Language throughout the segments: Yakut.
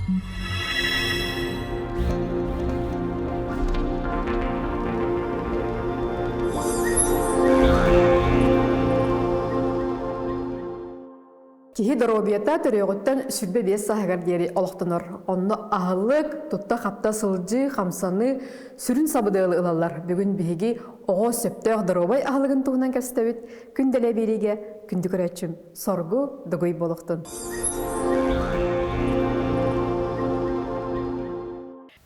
Киһи доруобуйата төрүөҕүттэн 25 сааһыгар диэри олохтонор. Онно аһылык, тутта-хапта сылдьыы, хамсаныы сүрүн сабыдыалы ылаллар. Бүгүн биһиги оҕо сөптөөх доруобай аһылыгын туһунан кэпсэтэбит. Күн дэлэ биэриигэ күндү көрөөччүм Соргу Дугуй буолуохтун.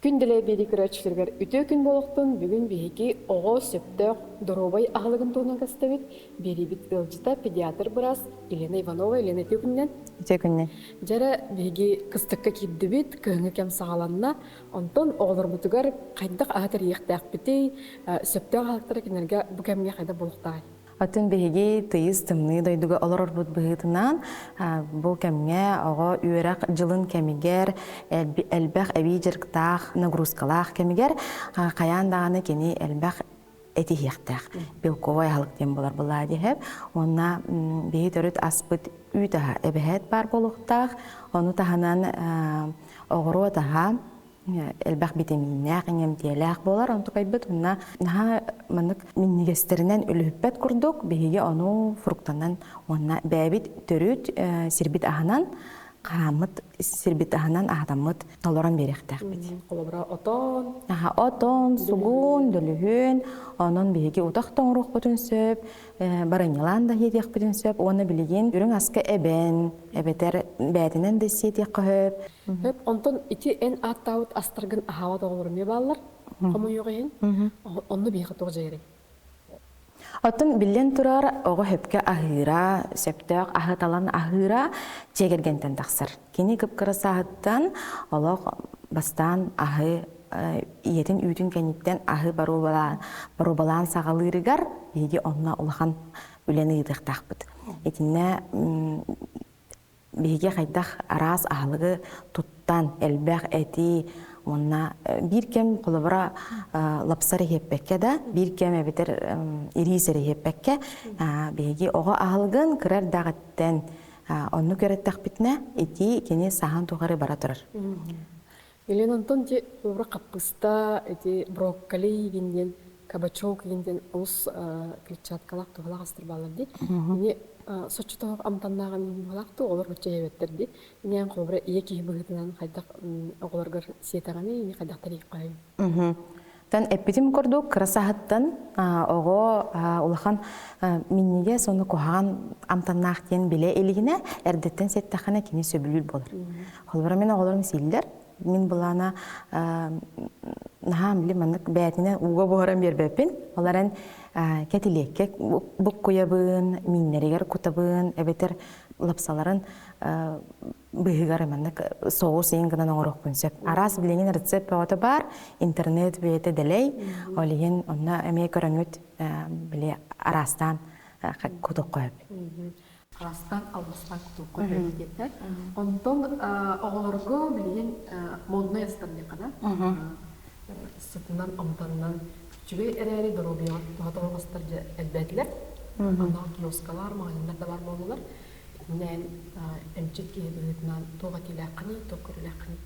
Күн дэлэ биэрии көрөөччүлэригэр үтүө күн буолуохтун. Бүгүн биһиги оҕо сөптөөх доруобай аһылыгын туһунан кэпсэтэбит. Биэриибит ыалдьыта педиатр быраас Елена Иванова. Елена, үтүө күнүнэн. Үтүө күнүнэн. Дьэрэ, биһиги кыстыкка киирдибит, кыһыҥҥы кэм саҕаланна. Онтон оҕолорбутугар хайдах аһы тэрийиэхтээхпитий, сөптөөх аһылыктары кинилэргэ бу кэмҥэ хайдах буолуохтааҕый? Атын биһиги тыйыс тымныы дойдуга олорорбут быһыытынан бу кэмҥэ оҕо үөрэх дьылын кэмигэр элбэх эбии дьарыктаах, нагрузкалаах кэмигэр хайаан даҕаны кини элбэх этиһиэхтээх. Белковай аһылык диэн буолар былаа диэһэп. Уонна биһи төрүт аспыт үүт аһа эбэһээт баар буолуохтаах. Ону таһынан оҕуруот аһа элбэх битэмииннээх, иҥэмтиэлээх буолар. Онтукайбыт уонна наһаа маннык минньигэстэринэн үлүһүппэт курдук биһиги ону фруктанан уонна бэйэбит төрүт сирбит аһынан хааммыт сирбит аһынан аһатаммыт толорон биэриэхтээхпит. Холобура отон. Аха, отон, сугун, дөлүһүн, онон биһиги утах тоҥоруохпутун сөп, барынньалаан да иһиэтиэхпитин сөп уонна билигин үрүҥ аска эбэн, эбэтэр бээтинэн да сиэтиэххэ сөп. Сөп, онтон ити эн ааттаабыт астаргын аһаабат оҕолор эмиэ бааллар, хомойуох иһин. Онно биһиэхэ туох дьайарый? Оттон биллэн турар, оҕо сөпкө аһыыра, сөптөөх аһы талан аһыыра дьиэ кэргэнтэн тахсар. Кини кып-кыра сааһыттан олох бастаан аһы ийэтин үүтүн кэнниттэн аһы боруобалаан саҕалыырыгар биһиги онно улахан үлэни ыытыахтаахпыт. Итиннэ биһиги хайдах араас аһылыгы туттан элбэх эти уонна биир кэм холобура лапсар иһиэппэккэ да биир кэм эбэтэр ириис эрэ иһиэппэккэ биһиги оҕо аһылыгын кыра эрдэҕиттэн оннук үөрэттэхпитинэ ити кини саһан тухары бара турар. Елена Антон ити холобура хаппыста ити брокколи диэн кабачок диэн олус клетчаткалаах туһалаах астар бааллар дии. Ини соччотоох амтаннааҕын быһалаах туу олор бачча иһэбэттэр дии. Ини холобура ийэ киһи быһыытынан хайдах оҕолоргор сиэтэҕиний, ини хайдах тэрийэххэй? Тан эппитим курдук кыра саһыттан оҕо улахан минньигэс уонна куһаҕан амтаннаах диэн билэ илигинэ эрдэттэн сиэттэххинэ кини сөбүлүүр буолар. Холобура мин оҕолорум сииллэр. Мин былаана наһаа били маннык бээтинэ ууга буһаран биэрбэппин. Ол эрэн кэтилиэккэ буккуйабын, мииннэригэр кутабын, эбэтэр лапсаларын быыһыгар маннык соус иин гынан оҥоруохпун сөп. Араас билигин рецепт бөҕөтө баар, интернет бэйэтэ дэлэй, ол иһин онно эмиэ көрөҥүт били араастаан кутуохха сөп. Араастаан албастаан кутуохха сөп диэтэ. Онтон оҕолорго билигин моднай астарныаххына сытынан, амтанынан үчүгэй эрээри доруобуйаҕа туһа тоһоҕостор дьэ элбээтилэр. Анал киоскалар, маҕаһыыннар да баар буоллулар. Итиннээн эмчит киһи быһыытынан туох этиилээххиний, туох көрүүлээххиний?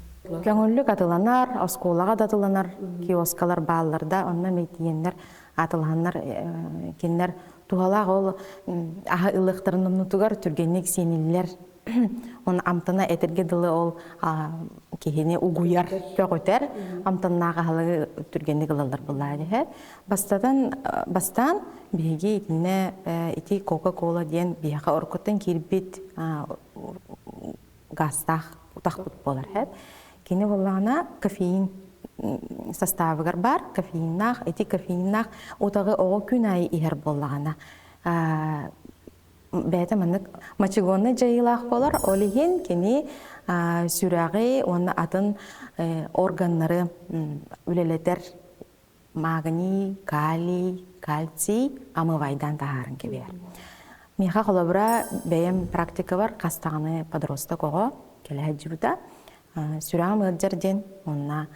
Көҥүллүк атыланар, оскуолаҕа да атыланар киоскалар бааллар да, онно эмиэ тиийэннэр атылаһаннар кинилэр туһалаах ол аһы ылыахтарын оннутугар түргэнник сиэниллэр он амтана этэргэ дылы ол киһини угуйар, көҕүтэр амтаннаах аһылыгы түргэнник ылаллар буллаа диһэ. Бастатан бастаан биһиги итиннэ ити Кока-Кола диэн биһиэхэ оркуттан киирбит газтаах утахпыт буолар һэп. Кини буоллаҕына кофеин составыгар баар, кофеиннаах, ити кофеиннаах утаҕы оҕо күн аайы иһэр буоллаҕына бэйэтэ маннык мочегоннай дьайыылаах буолар. Ол иһин кини сүрэҕи уонна атын органнары үлэлэтэр магний, калий, кальций омывайдаан таһааран кэбиһэр. Миэхэ холобура бэйэм практикабар хас даҕаны подросток оҕо кэлэ сылдьыбыта. Сүрэҕим ыалдьар диэн уонна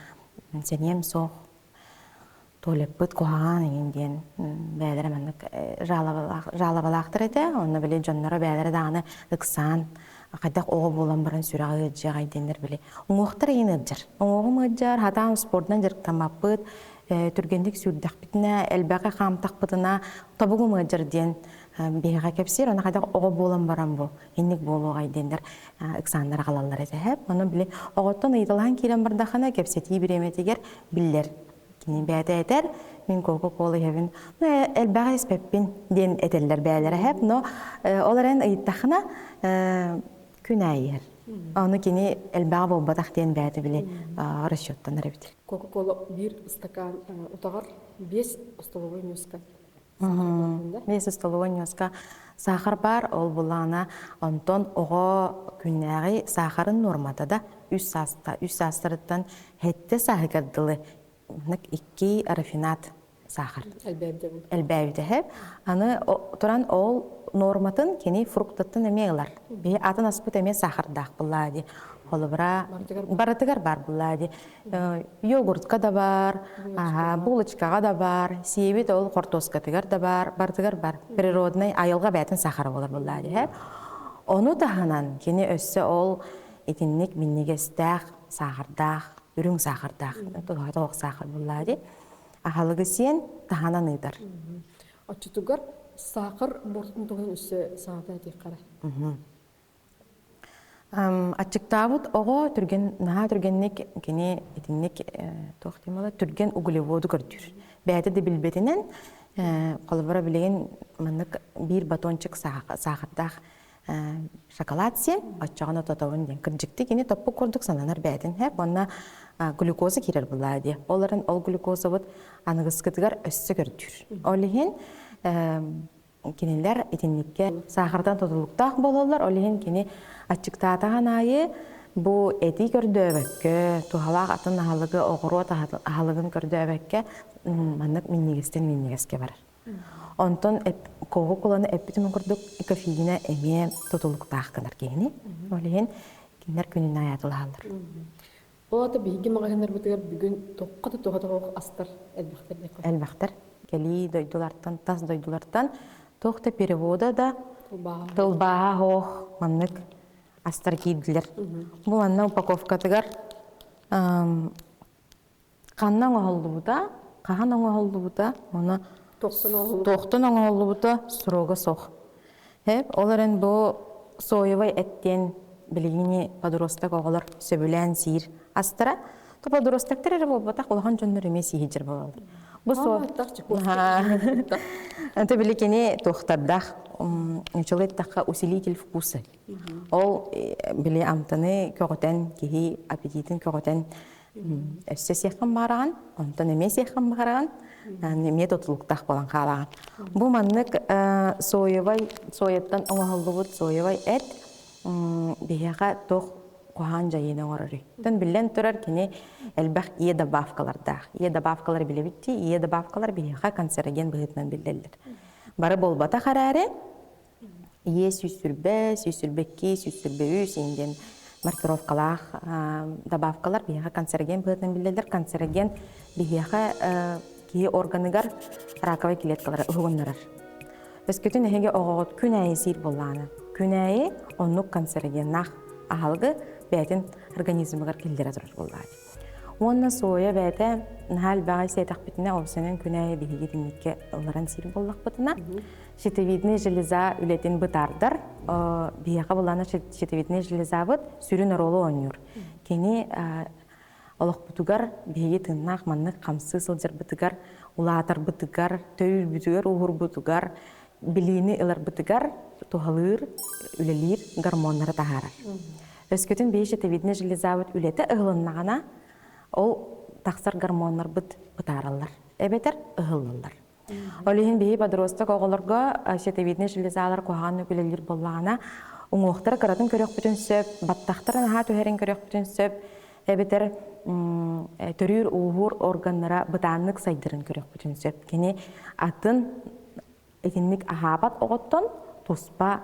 сэниэм суох туалеппыт куһаҕан игин диэн бэйэлэрэ маннык жалобалаахтар этэ. Онно били дьонноро бэйэлэрэ даҕаны ыксаан Хайдах оҕо буолан баран сүрэҕэ ыалдьыаҕай диэннэр били уҥуохтар эйин ыалдьар. Уҥуоҕум ыалдьар, хатаан спордунан дьарыктаммаппыт, түргэнник сүүрдэхпитинэ, элбэҕи хаамтахпытына тобугум ыалдьар диэн биһиэхэ кэпсиир. Аны хайдах оҕо буолан баран бу инник буолуоҕай диэннэр ыксааннар аҕалаллар этэ. Онон били оҕоттон ыйыталаһан киирэн бардахына кэпсэтии бириэмэтигэр биллэр. Кини бэйэтэ этэр, мин Кока-Кола иһэбин, ну элбэҕи испэппин диэн этэллэр бэйэлэрэ иһэп, но ол эрэн ыйыттахына күн аайы иһэр. Ону кини элбэҕи буолбатах диэн бэйэтэ били расчеттанар эбит. Кока-Кола биир ыстакаан утаҕар 5 остолобуой ньуоска. Биэс остолобуой ньуоска саахар баар, ол булаана онтон оҕо күннээҕи саахарын нуормата да үс сааста үс саастарыттан сэттэ сааһыгар дылы икки рафинат саахар элбээбитэ аны туран ол норматын кини фруктаттан эмиэ ылар биһи атын аспыт эмиэ саахардаах буллаа ди холобура барытыгар бар буллаа ди йогуртка да бар булочкаҕа да бар сиэбит ол хортуоскатыгар да бар барытыгар бар природный айылҕа бээтин сахара болар буллаа ди ону таһынан кини өссө ол итинник минньигэстээх саахардаах үрүҥ саахардаах тоҕо саахар буллаа ди аһалыгы сиэн таһынан ыытар оччотугар саахар буортун туһунан өссө саҥата этиэххэ эрэ. Аччыктаабыт оҕо түргэн наһаа түргэнник кини итинник туох диэн буолар түргэн углеводу көрдүүр. Бэйэтэ да билбэтинэн холобура билигин маннык биир батончик саахардаах шоколад сиэн оччоҕуна тотобун диэн кырдьыктыы кини топпук курдук сананар бэйэтин һэп уонна глюкоза киирэр булаа диye. Ол эрэн ол глюкозабыт аныгыскытыгар өссө көрдүүр. Ол иһин кинилэр итинниккэ саахартан тутулуктаах буолаллар, ол иһин кини аччыктаатаҕын аайы бу эти көрдөөбөккө, туһалаах атын аһылыгы, оҕуруот аһылыгын көрдөөбөккө маннык минньигэстэн минньигэскэ барар. Онтон кока-коланы эппитим курдук кофеина эмиэ тутулуктаах гынар киһини. Ол иһин кинилэр күнүн аайы атылаһаллар. Ол аата биһиги маҕаһыыннарбытыгар бүгүн туохха да туһа тоҕох астар элбэхтэр диэххэ. Элбэхтэр. Кэлии дойдулартан, тас дойдулартан туох да перевода да тылбааһа суох маннык астар киирдилэр. Бу манна упаковкатыгар ханна оҥоһуллубута, хаһан оҥоһуллубута, ону туохтан оҥоһуллубута срога суох. Ол эрэн бу соевай эт диэн билигини подросток оҕолор сөбүлээн сиир астара. То подростактар эрэ буолбатах, улахан дьоннор эмиэ сииһидьэр буолаллар. Бу со Это биликини туохтардаах нучалы эттэххэ усилитель вкуса. Ол били амтаны көҕүтэн киһи аппетитин көҕүтэн өссө сиэххин баҕараҕын, онтон эмиэ сиэххин баҕараҕын, эмиэ тутулуктаах буолан хаалаҕын. Бу маннык соевай, сояттан оҥоһуллубут соевай эт биһиэхэ туох куһаҕан дьайыыны оҥорорүй? Оттон биллэн турар кини элбэх Е добавкалардаах. Е добавкалары билэбит дии, Е добавкалар биһиэхэ канцероген быһыытынан биллэллэр. Бары буолбатах эрээри, Е 120, 122, 123 диэн маркировкалаах добавкалар биһиэхэ канцероген быһыытынан биллэллэр. Канцероген биһиэхэ киһи органыгар раковай клеткалары уһугуннарар. Өскөтүн эһиги оҕоҕут күн аайы сиир буоллаҕына, күн аайы оннук канцерогеннаах аһылыгы бэйэтин организмыгар киллэрэ турар буоллаҕа. Уонна соя бэйэтэ наһаа элбэҕи сиэтэхпитинэ, ол сэнэн күн аайы биһиги итинниккэ ылларан сиир буоллахпытына, щитовидный железа үлэтин бытаардар. Биһиэхэ булана щитовидный железабыт сүрүн оруолу оонньуур. Кини олохпутугар биһиги тыыннаах маннык хамсыы сылдьарбытыгар, улаатарбытыгар, төйүүрбүтүгэр, уһурбутугар, билиини ыларбытыгар туһалыыр, үлэлиир гормоннары таһаарар. Өскөтүн биһи щитовидный железабыт үлэтэ ыһылыннаҕына, ол тахсар гормоннарбыт бытаараллар, эбэтэр ыһыллаллар. Ол иһин биһи подросток оҕолорго щитовидный железалар куһаҕан үлэлиир буоллаҕына, уҥуохтара кыратын көрүөхпүтүн сөп, баттахтара наһаа түһэрин көрүөхпүтүн сөп, эбэтэр төрүүр-ууһуур органнара бытааннык сайдарын көрүөхпүтүн сөп. Кини атын итинник аһаабат оҕоттон туспа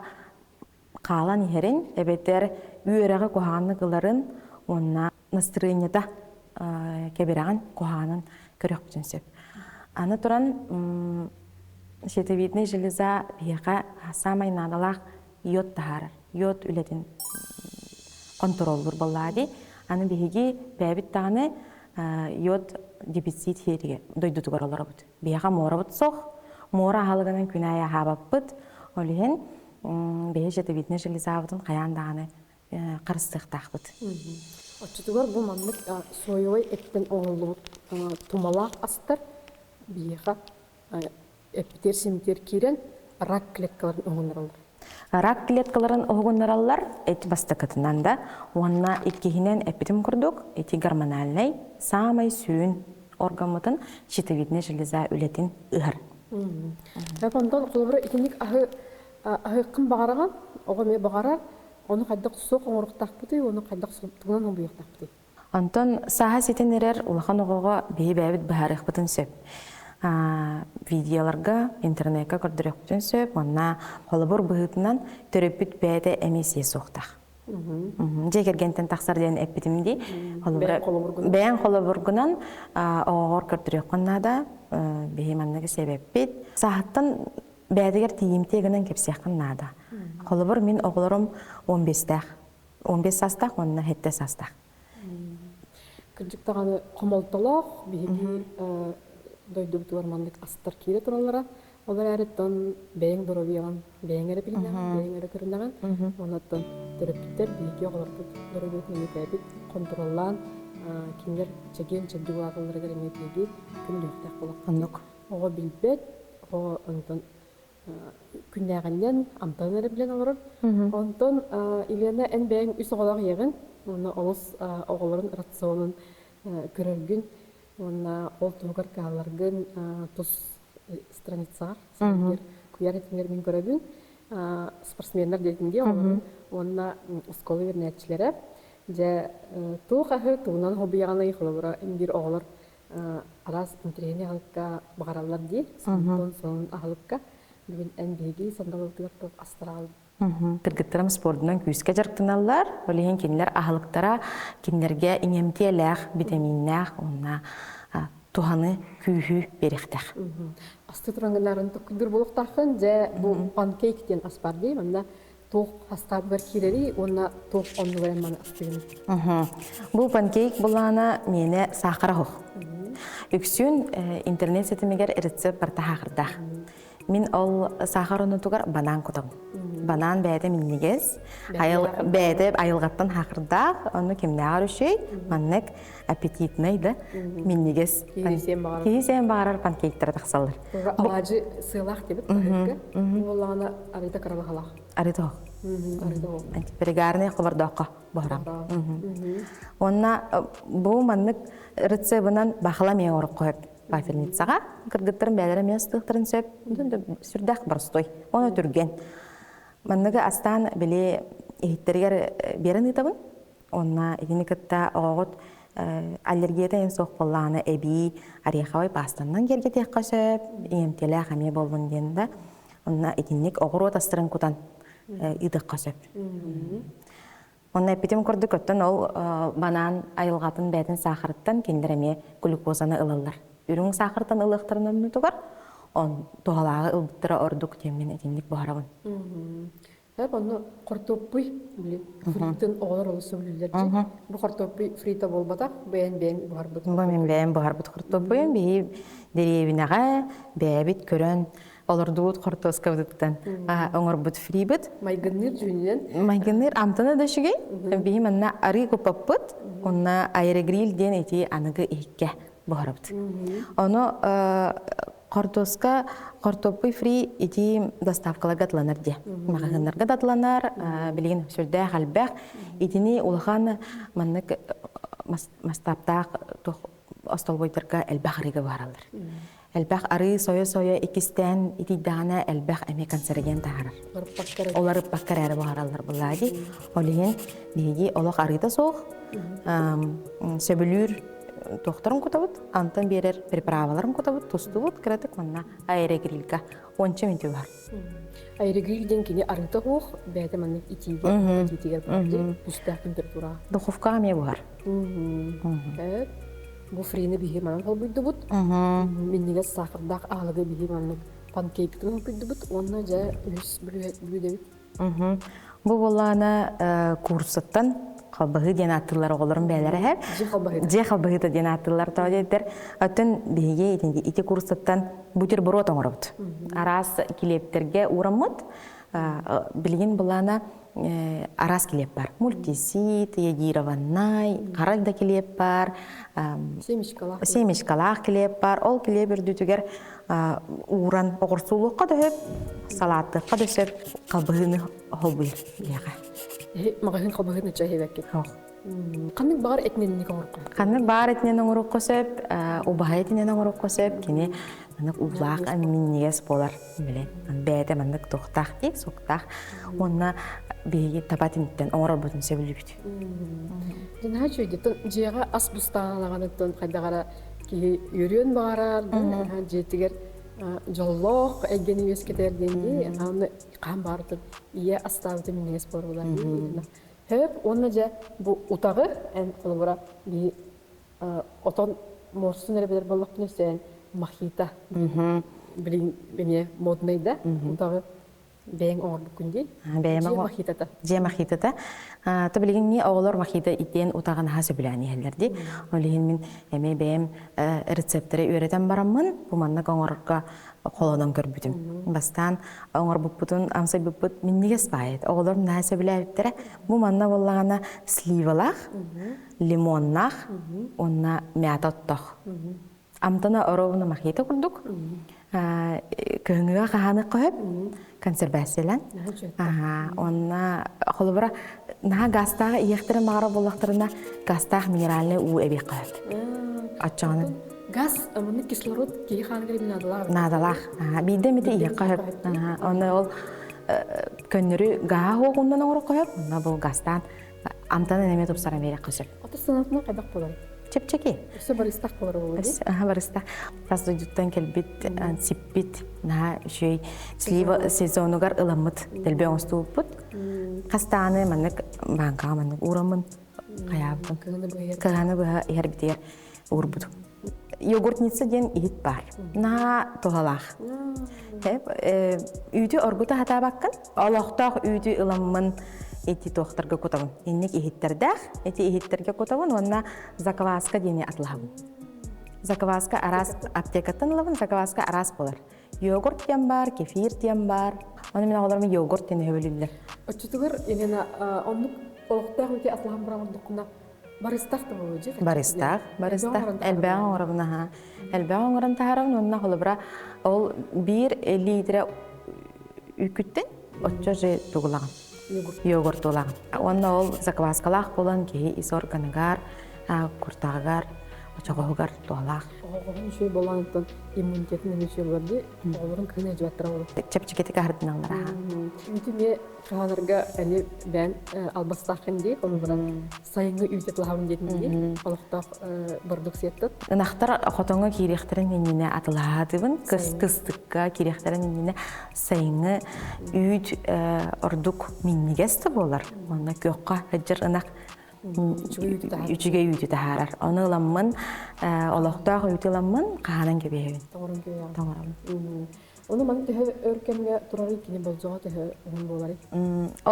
хаалан иһэрин, эбэтэр үөрэҕи куһаҕаннык ыларын уонна настырыанньата кэбирэҕин, куһаҕанын көрүөхпүтүн сөп. Аны туран, щитовидный железа биһиэхэ саамай наадалаах йод таһаарар. Йод үлэтин. контроллуур буоллаҕа дии. Аны биһиги бэйэбит даҕаны йод дефицит сиэригэр дойдутугар олоробут. Биһиэхэ муорабыт суох. Муора аһылыгынан күн аайы аһаабаппыт. Ол иһин биһи щитовиднай железабытын хайаан даҕаны харыстыахтаахпыт. Оччотугар бу маннык соевай эттэн оҥоһуллубут тумалаах астар биһиэхэ эппитиэр-симитиэр киирэн рак клеткаларын уһугуннараллар. Рак клеткаларын уһугуннараллар эти бастакытынан да уонна иккиһинэн эппитим курдук эти гормональнай саамай сүрүн органмытын щитовидная железа үлэтин ыһар. Онтон холобура итинник аһы аһыаххын баҕараҕын, оҕо эмиэ баҕарар, ону хайдах суох оҥоруохтаахпытый, ону хайдах тугунан солбуйуохтаахпытый? Онтон сааһа ситэн эрэр улахан оҕоҕо биһи бэйэбит быһаарыахпытын сөп. Видеоларга, интернекка көрдөрүөхпүтүн сөп уонна холобур быһыытынан төрөппүт бэйэтэ эмиэ сиэ суохтаах. Дьиэ кэргэнтэн тахсар диэн эппитим дии. Бэйэҥ холобургунан оҕоҕор көрдөрүөххүн наада. Биһи манныгы сиэбэппит. Сааһыттан бэйэтигэр тиийимтиэ гынан кэпсиэххин наада. Холобур, мин оҕолорум 15-тээх. 15 саастаах уонна 7 саастаах. Кырдьык даҕаны хомолтолоох биһиги дойдубутугар маннык астар киирэ тураллара. Ол эрээриттэн бэйэҥ доруобуйаҕын бэйэҥ эрэ билинэҕин, бэйэҥ эрэ көрүнэҕин. Онон төрөппүттэр биһиги оҕолорбут доруобуйатын эмиэ бэйэбит хонтуруоллаан кинилэр чэгиэн чэбдик улааталларыгар эмиэ биһиги көмөлөһүөхтээх буолуохпут. Оннук. Оҕо билбэт, оҕо онтон күннээҕинэн амтанын эрэ билэн олорор. Онтон Елена эн бэйэҥ үс оҕолоох ийэҕин уонна олус оҕолорун рационун көрөргүн уонна ол туһугар кыһалларгын тус страницаҕар сиригэр куйаар этиҥэр мин көрөбүн. Спортсменнар диэтиҥ дии оҕолорун уонна оскуола үөрэнээччилэрэ дьэ туох аһы тугунан хобуйаҕыный холобура биир оҕолор араас интэриэһинэй аһылыкка баҕараллар дии. Сонтон сонун аһылыкка бүгүн эн биһиги сандалыбытыгар туох астараҕын? Кыргыттарым спордунан күүскэ дьарыктаналлар. Ол иһин кинилэр аһылыктара кинилэргэ иҥэмтиэлээх, битэмииннээх уонна туһаны, күүһү биэриэхтээх. Асты туран токкуйдуур буолуохтааххын. Дьэ, бу панкейк диэн ас бар дии. Манна туох хастаабыгар киирэрий уонна туох оннугар эн маны астыгыный? Бу панкейк былаана миэнэ саахара оһох. Үксүн интернет ситимигэр рецепт барыта саахардаах. Мин ол саахар оннутугар банан кутабын. Банан бэйэтэ минньигэс, бэйэтэ айылҕаттан саахардаах, онно кимнээҕэр үчүгэй, маннык аппетитнай да минньигэс. Киһи сиэн баҕарар панкейктара тахсаллар. Алаадьы сыалаах диэбит панкейка. Буоллаҕына арыйда кыралаһалаах. Арыйда Арыйда Антипригарный хобордооххо буһарам. Уонна бу маннык рецебынан бахала эмиэ оҥороххо сөп. Вафельницаҕа кыргыттарым бэйэлэрэ эмиэ астыахтарын сөп. Сүрдээх боростуой. Уонна түргэн. Манныгы астаан били иһиттэригэр биэрэн ыытабын. Уонна итини кытта оҕоҕут аллергията эн суох буоллаҕына эбии ореховай пастанан киэргэтиэххэ сөп, иэмтиэлээх эмиэ буоллун диэн да. Онно итинник оҕуруот астарын кутан ыытыахха сөп. Онно эппитим курдук оттон ол банан айылҕатын бэйэтин саахарыттан кинилэр эмиэ глюкозаны ылаллар. Үрүҥ саахартан ылыахтарын оннутугар он туһалааҕы ылбыттара ордук диэммин итинник буһарабын. Сөп, онно хортуоппуй били фритын оҕолор олус сөбүлүүллэр дии. Бу хортуоппуй фрита буолбатах, бэйэн бэйэҥ буһарбыт. Бу мин бэйэм буһарбыт хортуоппуйум. Биһи дэриэбинэҕэ бэйэбит көрөн олордубут хортуоскабытыттан оҥорбут фрибит. Майгынныыр дьүһүнүнэн. Майгынныыр амтана да үчүгэй. Биһи манна арыы куппаппыт. Онно аэрогриль диэн ити аныгы иһиккэ буһарабыт. Ону Хортуоска хортуоппуй фри ити доставкаларга атланар диэ. Маҕаһыыннарга да атланар, билигин сүрдээх элбэх. Итини улахан маннык масштабтаах туох остолбуйдарга элбэх арыыга баараллар. Элбэх арыы сойо-сойо иккистээн итийдэҕинэ элбэх эмиэ канцероген таһаарар. Олар ыппакка эрэ буһараллар буллаа дии. Ол иһин биһиги олох арыыта суох сөбүлүүр туохтарын кутабыт, антан биэрэр приправаларын кутабыт, тустубут, кыратык уонна аэрогрильга уонча мүнтүү бар. Аэрогриль диэн кини арыыта суох, бэйэтэ маннык итиигэ, итиитигэр буһар, түстээх температураҕа. Духовкаҕа эмиэ буһар. Бу фрини биһи манан холбуйдубут. Минньигэс саахардаах аһылыгы биһи маннык панкейктын холбуйдубут уонна дьэ үһүс бүлүүдэбит. Бу буоллаҕына курсаттан. Халбаһыы диэн ааттыыллар оҕолорум бэйэлэрэ эһэ. Дьиэ халбаһыыта. Дьиэ халбаһыыта диэн ааттыыллар тоҕо диэтэр. Оттон биһиги ити курсаттан бутерброд оҥоробут. Араас килиэптэргэ уураммыт. Билигин былаана араас килиэп бар. Мультисит, йодированнай, хара да килиэп бар. Семечкалаах. Семечкалаах килиэп бар. Ол килиэп үрдүтүгэр ууран оҕурсуулуохха да сөп, салааттыахха да сөп, халбаһыыны холбуйар диэхэ. Маҕаһыын халбаһыыны чэһибэккит. Ханнык баҕар этинэн оҥорукка? Ханнык баар этинэн оҥорукка сөп, убаһа этинэн оҥорукка сөп, кини маннык уулаах минньигэс буолар. Биле бэйэтэ маннык туохтаах дии, суктаах. Уонна биһиги таба тинтэн оҥорорбутун сөбүлүүбүт. Дьэ үчүгэй. Дьиэҕэ ас бустаанаҕыныттан хайдаҕара киһи үөрүөн баҕарар, дьиэтигэр дьоллоох эйгэни үөскэтэр диэн дии. Аны хаан баарытын ийэ астаабыта минньигэс буолар Хөп уонна дьэ бу утаҕы эн холобура биһи отон муорсун эрэ билэр буоллахпына сен мохито билин эмиэ модный да утаҕы бэйэҥ оҥорбуккун дии. Бэйэм Дьиэ мохитота. Дьиэ мохитота. То билигин ми оҕолор мохито итиэн утаҕын аһа сөбүлээн иһэллэр дии. Ол иһин мин эмиэ бэйэм рецептэри үөрэтэн бараммын бу маннык оҥорорго холонон көрбүтүм. Бастаан оҥорбуппутун амсайбыппыт минньигэс баайыт. Оҕолор наһаа сөбүлээбиттэрэ. Бу манна буоллаҕына сливалаах, лимоннаах уонна мята оттоох. Амтана оруобуна мохито курдук. Кыһыҥҥыга хаһааныахха сөп, консервациялаан. Уонна холобура наһаа гаастааҕы иһиэхтэрин баҕарар буоллахтарына гаастаах минеральнай уу эбиэххэ сөп. Оччоҕуна Газ, маннык кислород киһи хааныгар наадалаах. Наадалаах. Биирдэ эмитэ иһиэххэ сөп. Онно ол көннөрү гааһа уоҕунан оҥоруохха сөп. Онно бу газтаан амтанын эмиэ тупсаран биэриэххэ сөп. Ото сыанатынан хайдах буолар? Чэпчэки. Өссө барыстах буолар буолуо дии. Барыстах. Тас дойдуттан кэлбит, сиппит, наһаа үчүгэй слива сезонугар ыламмыт, дэлби оҥостубуппут. Хастааны маннык бааҥкаҕа маннык уураммын хайаабытым. Кыһаны быһа иһэрбитигэр уурбутум. Йогуртница диэн иһит баар. Наһаа туһалаах. Үүтү оргута хатаабаккын, олохтоох үүтү ыламмын ити туохтарга кутабын. Инник иһиттэрдээх, ити иһиттэргэ кутабын уонна закваска диэни атылаһабын. Закваска араас аптекаттан ылабын, закваска араас болар. Йогурт диэн баар, кефир диэн баар. Оны мин оҕолорум йогурт диэн өбүлүллэр. Оччотугар Елена оннук олохтоох үүтү атылаһан баран ордуккуна барыстаах да буолуо дии. Барыстаах, барыстаах. Элбэҕи оҥоробун аһаа. Элбэҕи оҥорон таһаарабын уонна холобура ол биир литрэ үүкүттэн оччо же тугулаҕын. Йогуртулаҕын. Уонна ол закваскалаах буолан киһи ис органыгар, куртаҕыгар, очоҕоһугар туһалаах. Оҕоҕун үчүгэй буоланыттан иммунитетин эмиэ үчүгэй буолар дии. Оҕолорун кыһын эдьибаттара буолар. Чэпчэкитик аһардыналлар аха. Үүтү эмиэ хаһанарга эмиэ бэйэн албастааххын дии. Холобура сайыҥҥы үүтү атылаһабын диэтин дии. Олохтоох бородууксуйаттан. Ынахтар хотоҥҥо киириэхтэрин иннинэ атылаһаатыбын. Кыстыкка киириэхтэрин иннинэ сайыҥҥы үүт ордук минньигэс да буолар. Уонна күөххэ сылдьар ынах үчүгэй үүтү таһаарар. Ону ыламмын, олохтоох үүтү ыламмын, хаһаанан кэбиһэбин. Тоҥорон кэбиһэҕин. Тоҥоробун. Ону маны төһө өр кэмҥэ турарый, кини болдьоҕо төһө уһун буоларый?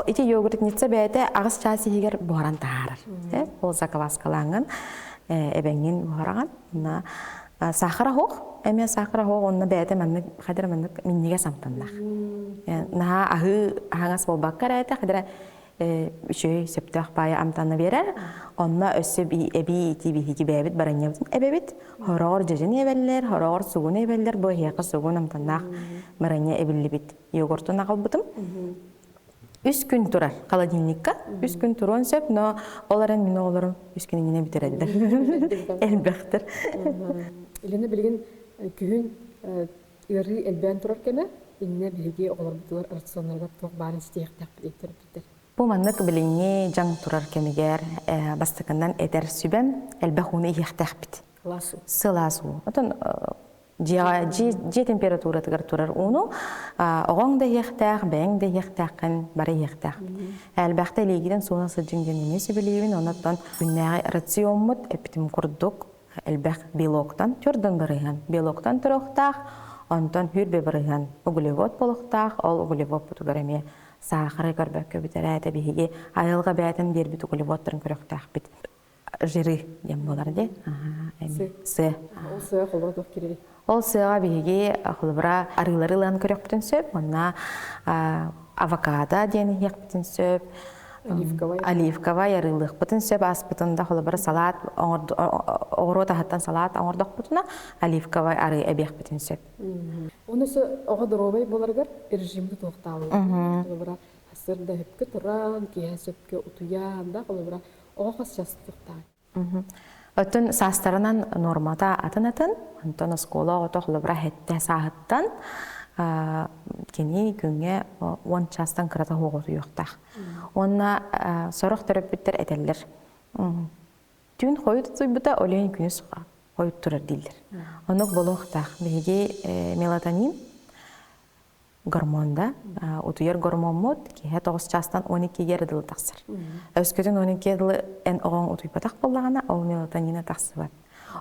Ити йогуртница бэйэтэ аҕыс чаас иһигэр буһаран таһаарар. Ол закваскалааҥҥын, эбэҥҥин буһараҕын. Онно сахара оһох, эмиэ сахара оһох, онно бэйэтэ маннык хадара маннык минньигэс амтаннаах. Наһаа аһыы аһаҥас буолбакка эрэ хадара үчүгэй сөптөөх баайы амтанна биэрэр. Онно өссө эбии ити биһиги бэйэбит баранньабытын эбэбит. Хороҕор дьэдьэн эбэллэр, хороҕор сугун эбэллэр. Бу эһиэхэ сугун амтаннаах баранньа эбиллибит йогуртун аҕалбытым. Үс күн турар холодильникка. Үс күн туруон сөп, но ол эрэн мин оҕолорум үс күн иннинэ бүтэрэллэр. Элбэхтэр. Елена билигин күһүн ыарыы элбээн турар кэмэ, иннэ биһиги оҕолорбутугар рационнарыгар туох баарын ситиһиэхтээхпит этэр Бу маннык билиҥҥи дьаҥ турар кэмигэр бастакынан этэр сүбэм элбэх ууну иһиэхтээхпит. Сылаас уу. Сылаас уу. Отон дьиэҕэ дьиэ температуратыгар турар ууну оҕоҥ да иһиэхтээх, бэйэҥ да иһиэхтээххин, бары иһиэхтээх. Элбэхтэ илиигинэн сууна сылдьыҥ диэн эмиэ сүбэлиибин. Онон күннээҕи рациоммут эппитим курдук элбэх белоктан төрдөн барыһан белоктан туруохтаах, онтон хүрбэ барыһан углевод буолуохтаах, ол углеводпутугар эмиэ. саахары көрбөккө бүтэрээте биһиги айылҕа бэйэтин биэрбит углеводтарын көрүөхтээхпит. Жиры диэн буолар дии. Сыа. Ол сыа холобура туох киирэрий? Ол сыаҕа биһиги холобура арыылары ылан көрүөхпүтүн сөп. Онно авокадо диэн иһиэхпитин сөп. Оливковай. Оливковай арыылыахпытын сөп. Аспытын да холобура салаат оҕуруот аһыттан салаат оҥордохпутуна оливковай арыы эбиэхпитин сөп. Оны оҕо доруобай буоларыгар режим тутуохтааллар. Холобура сарсыарда сөпкө туран, киэһэ сөпкө утуйан да холобура оҕо хас час тутуохтаах. Оттон саастарынан нуормата атын-атын, онтон оскуола оҕото холобура сэттэ сааһыттан кини күҥҥэ 10 чаастан кырата суох утуйуохтаах. Уонна сорох төрөппүттэр этэллэр түүн хойут утуйбута ол иһин күнүс хойут турар дииллэр. Оннук буолуохтаах. Биһиги мелатонин гормон да утуйар гормоммут киһи 9 чаастан 12-ге дылы тахсар. Өскөтүн 12-ге дылы эн оҕоҥ утуйбатах буоллаҕына, ол мелатонина тахсыбат.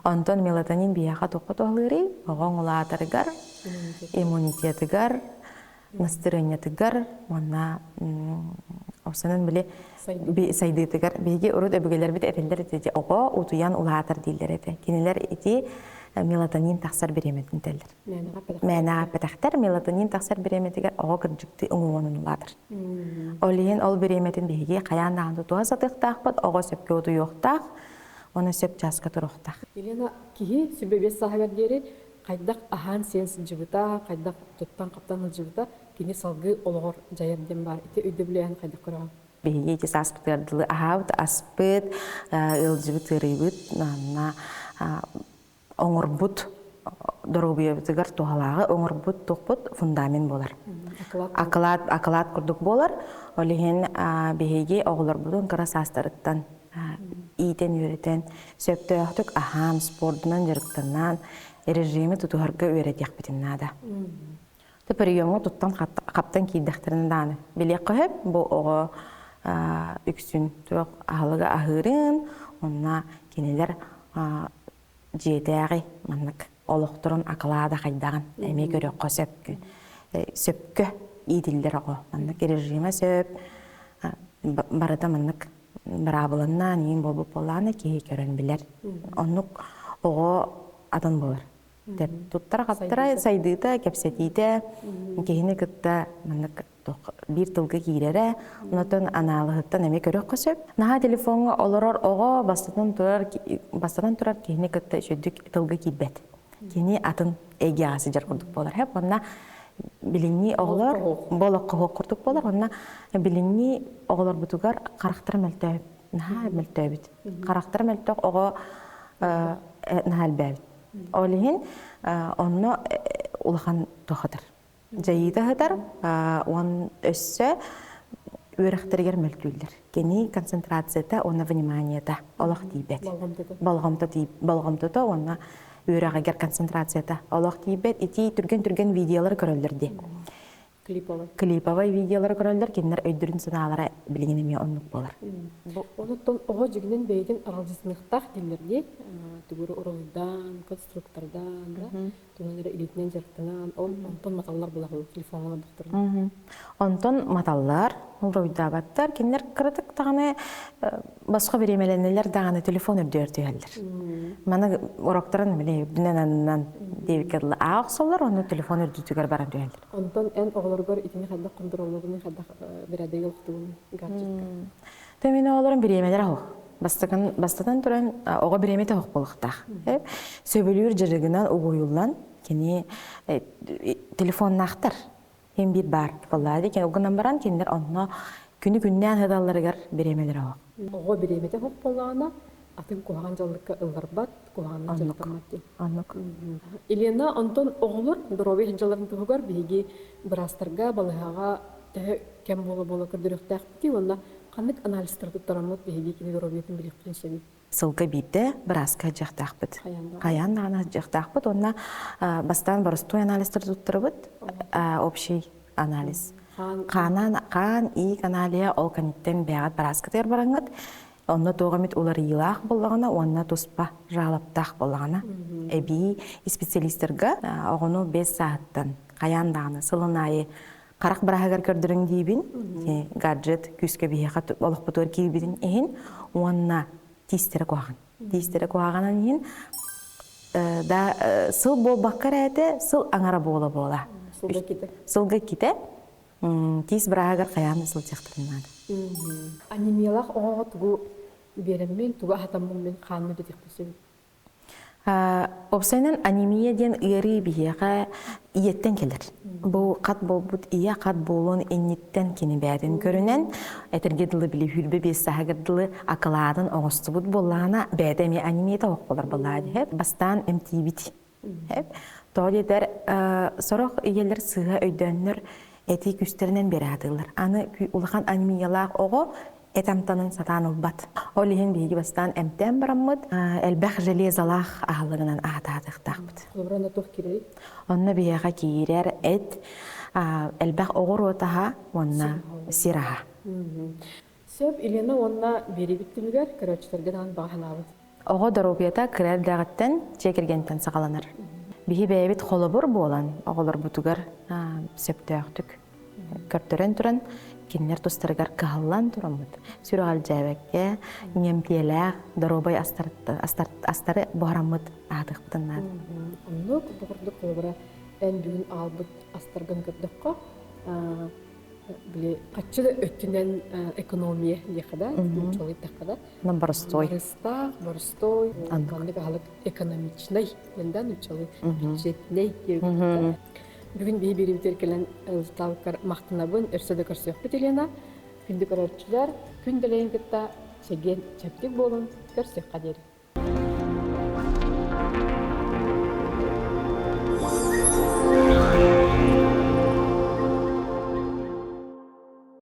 Онтон мелатонин биһиэхэ туохха туһалыырый? Оҕоҥ улаатарыгар, иммунитетыгар, настырыанньатыгар уонна осанан били сайдыытыгар биһиги урут өбүгэлэрбит этэллэр этэ оҕо утуйан улаатар дииллэр этэ. Кинилэр ити мелатонин тахсар бириэмэтин этэллэр. Мээнэҕэ эппэтэхтэр мелатонин тахсар бириэмэтигэр оҕо кырдьыктыы уҥуоҕунан улаатар. Ол иһин ол бириэмэтин биһиги хайаан даҕаны тутуһа сатыахтаахпыт, оҕо сөпкө утуйуохтаах, уонна сөп чааска туруохтаах. Елена, киһи сүбэ сааһыгар диэри хайдах аһаан-сиэн сылдьыбыта, хайдах туттан-хаптан сылдьыбыта кини салгыы олоҕор дьайар диэн баар. Ити өйдөбүлү эн хайдах көрөҕүн? Биһиги ити сааспытыгар дылы аһаабыт аспыт, ыалдьыбыт ыарыыбыт, манна оҥорбут доруобуйабытыгар туһалааҕы оҥорбут туохпут фундамент буолар. Акылаат, акылаат курдук буолар. Ол иһин биһиги оҕолорбутун кыра саастарыттан иитэн-үөрэтэн, сөптөөхтүк аһаан, спордунан дьарыктанан, режими тутуһарга үөрэтиэхпитин наада. Тэ приемҥа туттан хаптан киирдэхтэринэ даҕаны билиэххэ сөп бу оҕо үксүн туох аһылыгы аһыырын, онно кинилэр дьиэтээҕи маннык олохторун акылаада хайдаҕын эмиэ көрүөххэ сөпкү сөпкө иитиллэр оҕо маннык режима сөп барыта маннык быраабыланнаан иин буолбут буоллаҕына киһи көрөн билэр оннук оҕо атын буолар туттара-хаптара сайдыыта кэпсэтиитэ киһини кытта маннык биир тылга киирэрэ, онтон анаалыһыттан эмиэ көрүөххэ сөп. Наһаа телефоҥҥа олорор оҕо бастатан турар бастатан турар киһини кытта үчүгдүк тылга киирбэт. Кини атын эйгэҕэ сылдьар курдук буолар. Хэп онно билиҥҥи оҕолор болоххо суох курдук буолар. Онно билиҥҥи оҕолорбутугар харахтара мөлтөөбүт. Наһаа мөлтөөбүт. Харахтара мөлтөх оҕо наһаа элбээбит. Ол иһин онно улахан туохатар дьайыыта сытар уон өссө үөрэхтэригэр мөлтүүллэр. Кини концентрацията уонна вниманиета олох тиийбэт. Болҕомтото уонна үөрэҕигэр концентрацията олох тиийбэт. Ити түргэн-түргэн видеолар көрөллөр дии. Клиповай. Клиповай видеолары көрөллөр, кинилэр өйдөрүн санаалара билигин эмиэ оннук буолар. Онуттан оҕо дьигинэн бэйэтин аралдьытыныахтаах дииллэр дии. Тугуру уруһуйдаан, конструктордаан, да, тугунан эрэ илиитинэн дьарыктанан, ол онтон маталлар булаҕын телефоҥҥа олордохторуна. Онтон маталлар, уруйдаабаттар, кинилэр кыратык даҕаны босхо бириэмэлэнэллэр даҕаны телефон үрдүгэр түһэллэр. Маны уроктарын били үрдүнэн аннынан диэбиккэ дылы аах охсоллор, онно телефон үрдүтүгэр баран түһэллэр. Онтон эн оҕолоргор итини хайдах хонтуруоллуугунуй, хайдах бэрээдэги олохтуугунуй гаджетка? Тэ мин оҕолорум бириэмэлэрэ суох. Бастакын, бастатан туран оҕо бириэмэтэ суох буолуохтаах. Сөбүлүүр дьарыгынан угуйуллан кини телефоннаахтар. Ким биир баар буоллаа дии. Ол гынан баран кинилэр онно күнү күннээн сыталларыгар бириэмэлэрэ суох. Оҕо бириэмэтэ суох буоллаҕына атын куһаҕан дьаллыкка ылларбат, куһаҕаннык дьаллыктаммат диэн. Оннук. Елена, онтон оҕолор доруобуйа сылдьалларын туһугар биһиги быраастарга, балыыһаҕа төһө кэм буола-буола көрдөрүөхтээхпитий уонна ханнык анализтары туттараммыт биһиги кини доруобуйатын билиэхпитин сөбүй? Сылга биирдэ бырааска сылдьыахтаахпыт. Хайаан даҕаны сылдьыахтаахпыт уонна бастаан боростуой анализтары туттарабыт, общий анализ. Хаанан хаан иик аналиһа ол кэнниттэн бэйэҕит бырааскытыгар бараҥҥыт онно туох эмит уларыйыылаах буоллаҕына уонна туспа жалобтаах буоллаҕына эбии специалистарга оҕону 5 сааһыттан хайаан даҕаны сылын аайы. Харах быраһыгар көрдөрүҥ диибин. Гаджет күүскэ биһиэхэ олохпутугар киирбитин иһин уонна тиистэрэ куһаҕан. Тиистэрэ куһаҕанын иһин да сыл буолбакка эрэ сыл аҥара буола-буола. Сылга ките. Сылга ките. Тиис бырааһыгар хайаан да сылдьыахтарын наада. Анемиялаах оҕоҕо тугу биэрэммин, тугу аһатаммын мин хаанны битиэхпин сөбүй? Уопсайынан анемия диэн ыарыы биһиэхэ ийэттэн кэлэр. Бу хат буолбут ийэ хат буолуон инниттэн кини бэйэтин көрүнэн, этэргэ дылы били 25 сааһыгар дылы акылаатын оҥостубут буоллаҕына, бэйэтэ эмиэ анемията оһох буолар буоллаҕа дии. Бастаан эмтиибит. Тоҕо диэтэр, сорох ийэлэр сыыһа өйдөөннөр этии күүстэринэн биэрэ сатыыллар. Аны улахан анемиялаах оҕо эт амтанын сатаан ылбат. Ол иһин биһиги бастаан эмтээн бараммыт, элбэх железалаах аһылыгынан аһатаатыахтаахпыт. Холобура, онно туох киирэрий? Онно биһиэхэ киирэр эт, элбэх оҕуруот аһа уонна сир аһа. Сөп, Елена уонна биэрибит түмүгэр көрөөччүлэргэ даҕаны баҕа санаабыт. Оҕо доруобуйата кыра эрдэҕиттэн дьиэ кэргэнтэн саҕаланар. Биһи бэйэбит холобур буолан оҕолорбутугар сөптөөхтүк көрдөрөн туран кинилэр тустарыгар кыһаллан тураммыт сүрэҕэлдьээбэккэ иҥэмтиэлээх доруобай астары буһараммыт аһатыахпытын наада. Оннук бу курдук холобура эн бүгүн аалбыт астаргын көрдөххө били хаччы да өттүнэн экономия диэххэ да нууччалыы да Нам боростой. Барыстаах, боростой, маннык аһылык экономичнай диэн да нууччалыы бюджетнэй диэбит. Бүгүн биһи биэрибитигэр кэлэн ылтаабыккар махтанабын, өссө да көрсүөхпүт Елена. Күндү көрөөччүлэр, күн дэлэйин кытта чэгиэн чэбдик буолун, көрсүөххэ диэри.